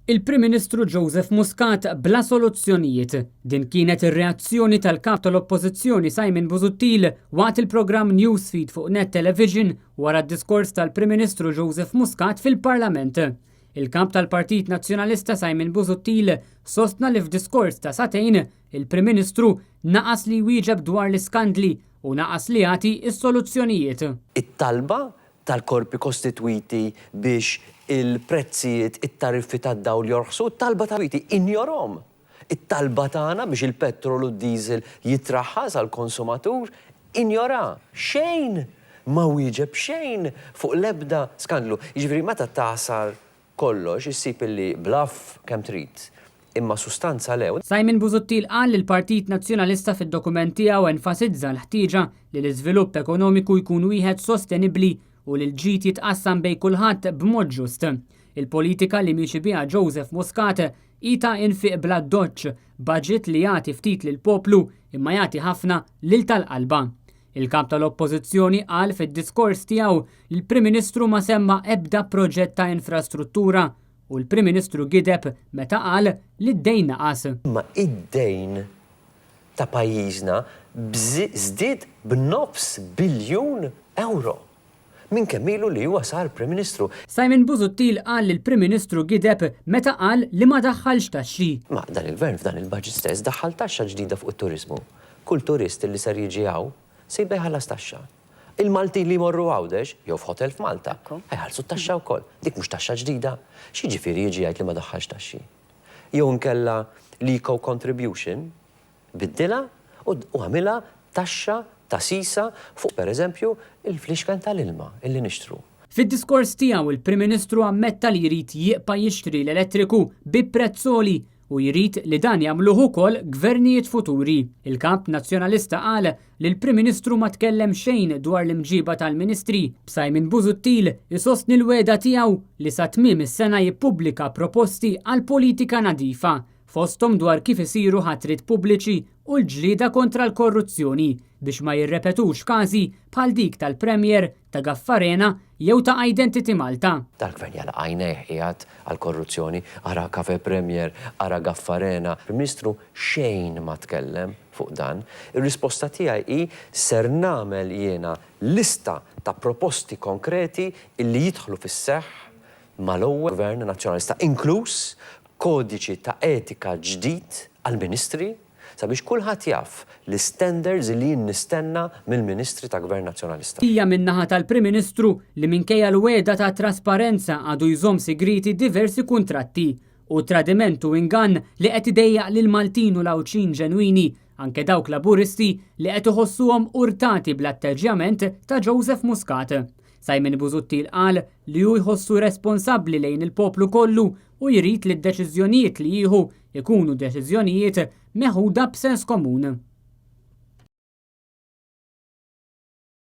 Il-Prim Ministru Joseph Muscat bla soluzzjonijiet. Din kienet ir-reazzjoni tal-Kap tal-Oppożizzjoni Simon Busuttil waqt il-programm Newsfeed fuq Net Television wara d-diskors tal-Prim Ministru Joseph Muscat fil-Parlament. Il-Kap tal-Partit Nazzjonalista Simon Busuttil sostna li f'diskors ta' sagħtejn il-Prim Ministru naqas li jwieġeb dwar l-iskandli u naqas li jagħti s-soluzzjonijiet. It-talba tal-korpi kostitwiti biex il-prezzijiet, it-tariffi tad-dawl jorħsu, it-talba ta' injorhom. It-talba tagħna biex il-petrol u d-diesel jitraħħas għall-konsumatur, injora. Xejn! Ma wieġeb xejn fuq l-ebda skandlu. Jiġifieri meta tagħsar kollox issib illi bluff kemm trid, imma sustanza le. Simon Busuttil qal li l-Partit Nazzjonalista fid-dokument tiegħu enfasizza l-ħtieġa li l-iżvilupp ekonomiku jkun wieħed sostenibbli u li l-ġid jitqassam bejn kulħadd b'mod ġust. Il-politika li miexi biha Joseph Muscat hi ta' infiq bl-addoċċ, budget li jagħti ftit lill-poplu imma jagħti ħafna lil tal-qalba. Il-Kap tal-Oppożizzjoni qal fid-diskors tiegħu li l-Prim Ministru ma semma ebda proġett ta' infrastruttura u l-Prim Ministru gideb meta qal li d-dejn naqas. Imma id-dejn ta' pajjiżna żdied b'nofs biljun ewro minn kemm ilu li huwa sar Prim Ministru. Simon Busuttil qal li l-Prim Ministru gideb meta qal li ma daħħalx taxxi. Ma dan il-Gvern f'dan il-budget stess daħħal taxxa ġdida fuq it-turiżmu. Kull turist li ser jiġi hawn se jibda jħallas taxxa. Il-Maltin li jmorru Għawdex, jew f'hotel f'Malta, ħa jħallsu t-taxxa wkoll. Dik mhux taxxa ġdida? X'jiġifieri jiġi jgħid li ma daħħalx taxxi? Jew inkella l-eco contribution, biddilha u għamilha taxxa ta' sisa fuq pereżempju il-flixken tal-ilma illi nixtru. Fid-diskors tiegħu il-Prim Ministru ammetta li jrid jibqa' jixtri l-elettriku bi prezz għoli u jrid li dan jagħmluh ukoll gvernijiet futuri. Il-Kap Nazzjonalista qal li l-Prim Ministru ma tkellem xejn dwar l-imġiba tal-Ministri, b'Simon Busuttil isostni l-wegħda tiegħu li sa tmiem is-sena jippubblika proposti għal politika nadifa, fosthom dwar kif isiru ħatriet pubbliċi u l-ġlieda kontra l-korruzzjoni biex ma jirrepetux każi bħal dik tal-Premier, ta' Gaffarena jew ta' Identity Malta. Dal-Gvern jagħlaq għajnejh qiegħed għall-korruzzjoni, ara Cafè Premier, ara Gaffarena. Prim Ministru xejn ma tkellem fuq dan. Ir-risposta tiegħi hi ser nagħmel jiena lista ta' proposti konkreti illi jidħlu fis-seħħ mal-ewwel Gvern Nazzjonalista, inkluż kodiċi ta' etika ġdid għall-Ministri sabiex kulħadd jaf l-istandards li jien nistenna mill-Ministri ta' Gvern Nazzjonalista. Hija min-naħa tal-Prim Ministru li minkejja l-wegħda ta' trasparenza għadu jżomm sigrieti diversi kuntratti. Hu tradiment u ingann li qed idejjaq lill-Maltin u l-Għawdxin ġenwini, anke dawk Laburisti li qed iħossuhom urtati bl-atteġġjament ta' Joseph Muscat. Simon Busuttil qal li hu jħossu responsabbli lejn il-poplu kollu u jrid li d-deċiżjonijiet li jieħu jkunu deċiżjonijiet meħuda b'sens komun.